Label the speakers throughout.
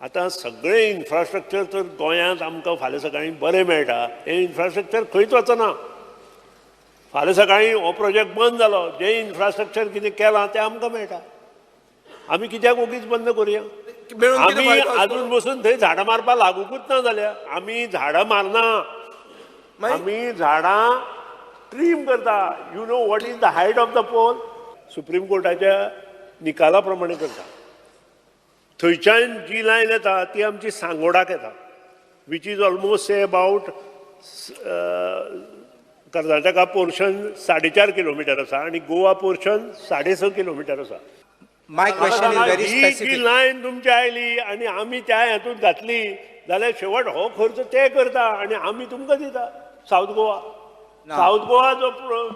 Speaker 1: आतां सगळें इन्फ्रास्ट्रक्चर तर गोंयांत आमकां फाल्यां सकाळीं बरें मेळटा, हें इन्फ्रास्ट्रक्चर खंयच वचना. फाल्यां सकाळीं हो प्रोजेक्ट बंद जालो, जें इन्फ्रास्ट्रक्चर कितें केलां तें आमकां मेळटा. आमी कित्याक ओगीच बंद करुया?
Speaker 2: मेळून कितें
Speaker 1: आमी
Speaker 2: फायदो आसतलो?
Speaker 1: अजून बसून थंय झाडां मारपाक लागुकूच ना जाल्यार. आमी झाडां मारना.
Speaker 2: मागीर?
Speaker 1: आमी झाडां ट्रीम करता. You know what is the height of the pole? Supreme कोर्टाच्या निकाला प्रमाणे करता. थंयच्यान जी लायन येता ती आमची सांगोडाक येता, which is almost, say, about Karnataka portion 4.5 kilometre आसा आनी गोवा पोर्शन 6.5 किलोमिटर आसा.
Speaker 3: My question is very
Speaker 1: he ji
Speaker 3: specific.
Speaker 1: Line तुमची आयली आनी आमी त्या हातूंत घातली जाल्यार शेवट हो खर्च ते करता आनी आमी तुमकां दिता. सावथ गोवा, सावथ गोवा जो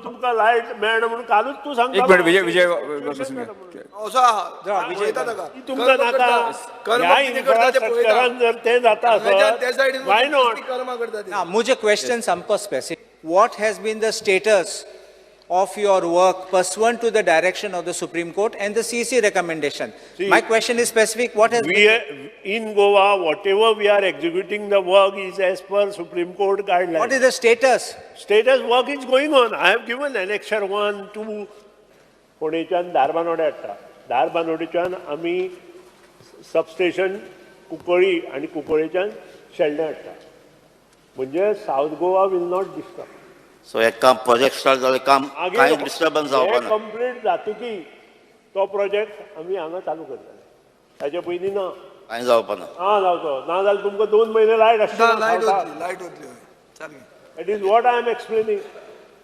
Speaker 1: तुमकां लायट मेळना म्हणून कालूच तूं सांगता.
Speaker 4: एक मिनिट, विजय, विजय बसून घे.
Speaker 2: असो आहा.
Speaker 3: विजय.
Speaker 2: पळयता ताका.
Speaker 1: तुमकां
Speaker 2: कर्म
Speaker 1: नाका.
Speaker 2: करता. कर्म
Speaker 1: ह्या
Speaker 2: कितें करता ते पळयता.
Speaker 1: इन्फ्रास्ट्रक्चरान जर तें जाता
Speaker 2: हांगाच्यान त्या
Speaker 1: आसत,
Speaker 2: सायडीन
Speaker 1: why not?
Speaker 2: कर्मां करता ती.
Speaker 3: Now, म्हजें क्वेश्चन सामको specific. What has been the status of your work pursuant to the direction of the Supreme Court and the CEC recommendation?
Speaker 1: See,
Speaker 3: My question is specific. What has
Speaker 1: We
Speaker 3: been,
Speaker 1: in Goa, whatever we are executing, the work is as per Supreme Court guidelines.
Speaker 3: What is the status?
Speaker 1: Status, work is going on. I have given annexure 1, 2. फोंडेच्यान धारबानोडे हाडटा. धारबानोडेच्यान आमी substation Cuncolim आनी कुंकळेच्यान शेल्डें हाडटा. म्हणजे South Goa will not disturb.
Speaker 5: So हे काम, project start जालें काम, कांय डिस्टर्बन्स जावपा ना.
Speaker 1: कंप्लीट जातकी तो प्रोजेक्ट आमी हांगा चालू करतले. ताचे पयलीं ना.
Speaker 5: कांय जावपा ना.
Speaker 1: ना जावचो ना जाल्यार तुमकां 2 म्हयने लायट
Speaker 2: ना,
Speaker 1: आसची.
Speaker 2: लायट वतली, लायट वतली हय. सारकें.
Speaker 1: That is what I am explaining.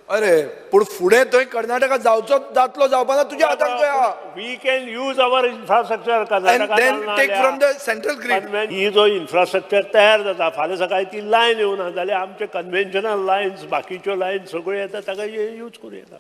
Speaker 2: अरे, पूण फुडें थंय कर्नाटका जावचो जातलो जावपा ना तुज्या हातान खंय आहा.
Speaker 1: We can use our infrastructure.
Speaker 2: And then take from the central grid.
Speaker 1: ही जो इन्फ्रास्ट्रक्चर तयार जाता, फाल्यां सकाळी ती लायन येवना जाल्यार आमचे कन्व्हेन्शनल लायन्स, बाकीच्यो लायन सगळ्यो येता, ताका यूज करूं येता.